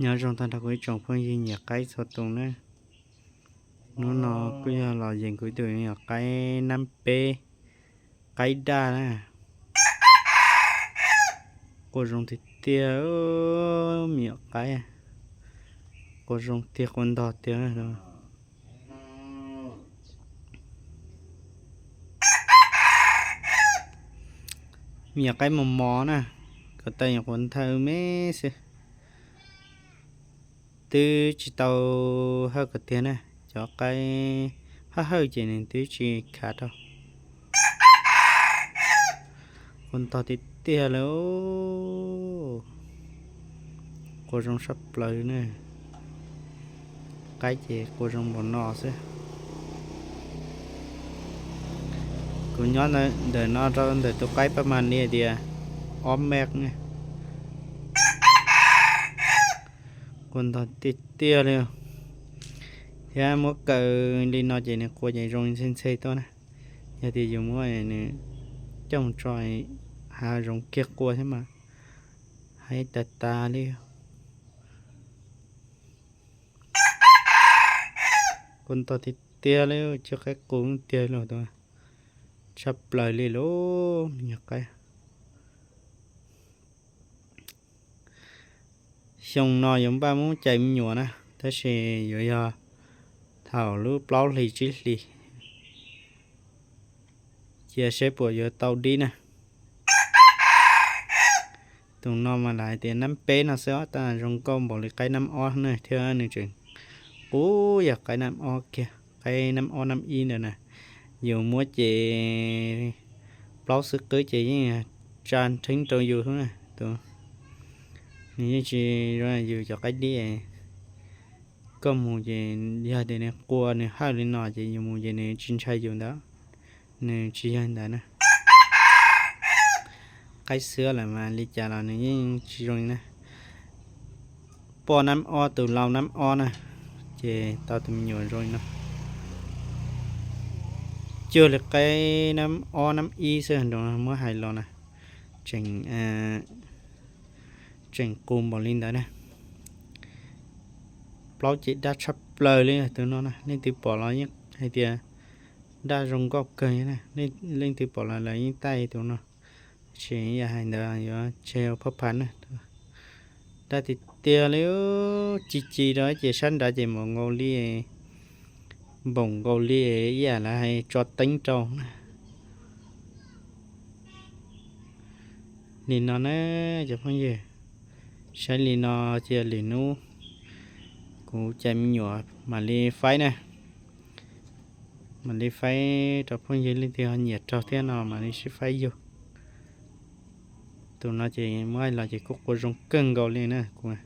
Nyob zoo tag nrho kuv ib tsoom phooj ywg nyiam qaib txhua tus na. Hnub no kuj yog los yeem kuv ib tug me nyuam qaib nab peb, qaib daj na. Quas zoo tiag tiag, me nyuam qaib, quas zoo tiag quas ntog tiag. Me nyuam qaib mos mos na, kom tau nyuam quas nthaw me xwb. Twb tsis tau hawj kom tiag na, cov qaib hawj hawj ces nws twb tsis khav rau. Quas ntog tiag tiag li, quas zoo sab plaws na. Qaib ces quas zoo npaum no xwb. Kuv nyob ntawm no rau ntawm tus qaib paj mas li tias ob mev ne. Quas ntog tiag tiag li. Thiab muab kaw li no ces nws quas ces zoo ntxhe ntxhe tuaj na. Yog tias yus muab nws coj mus tso hav zoov kiag quas thiab mas haib tas tas li. Quas ntog tiag tiag li, cov qaib qus tiag li, tshaj plaws li lauj me nyuam qaib. Xyoo no yuav npaj muab cais me nyuam na, tab sis yuav yog thaum lub plaub hlis tsib hlis, cia seb puas yuav tau dib na. Tus no mas lawv hais tias nab peb no xwb os, tab zoo nkauj npaum li qaib nab ob na, thiab nws tseem qub yog qaib nab ob kiag, qaib nab ob nab ib ntawd na. Yus muab ces plaub xwb qwb ces yeej tsa rheeb rau yus xwb na. Tus, nws yeej tsis zoo yus cov qaib dib. Koj mus ces yog tias nws quas nws hawj li no ces yus mus ces nws tsis ntshai yus ntawd, nws tsis yog ntawd na. Qaib xwb lawm mas li cas los nws yeej tsis zoo li na. Poj nab ob tus lau nab ob na, ces tau tus me nyuam zoo li no. Cuag li qaib nab ob nab ib xwb nrog muab hais los na, tseem, tseem qus npaum li ntawd na. Plaub ces daj tshaj plaws li tus no na, leej twg pom los yeej hais tias daj zoo nkauj kawg na. Leej twg pom los lawv yeej taij tus no, tab sis yam hais ntawd yuav tseg ua phaj phav na. Daj tiag tiag li, ci ci rau ces sab nrad ces npaum nkaus li, npaum nkaus li ib yam lawv hais tso teeb rau na. Li no na cov phooj ywg, saib li no cia lwm hnub kuv cais me nyuam mam li faib na. Mam li faib rau phooj ywg leej twg ho nyiam raug thiab no mam li sib faib yug. Tus no ces muab hais los ces kuj quas zoo kawg nkaus li na kuv.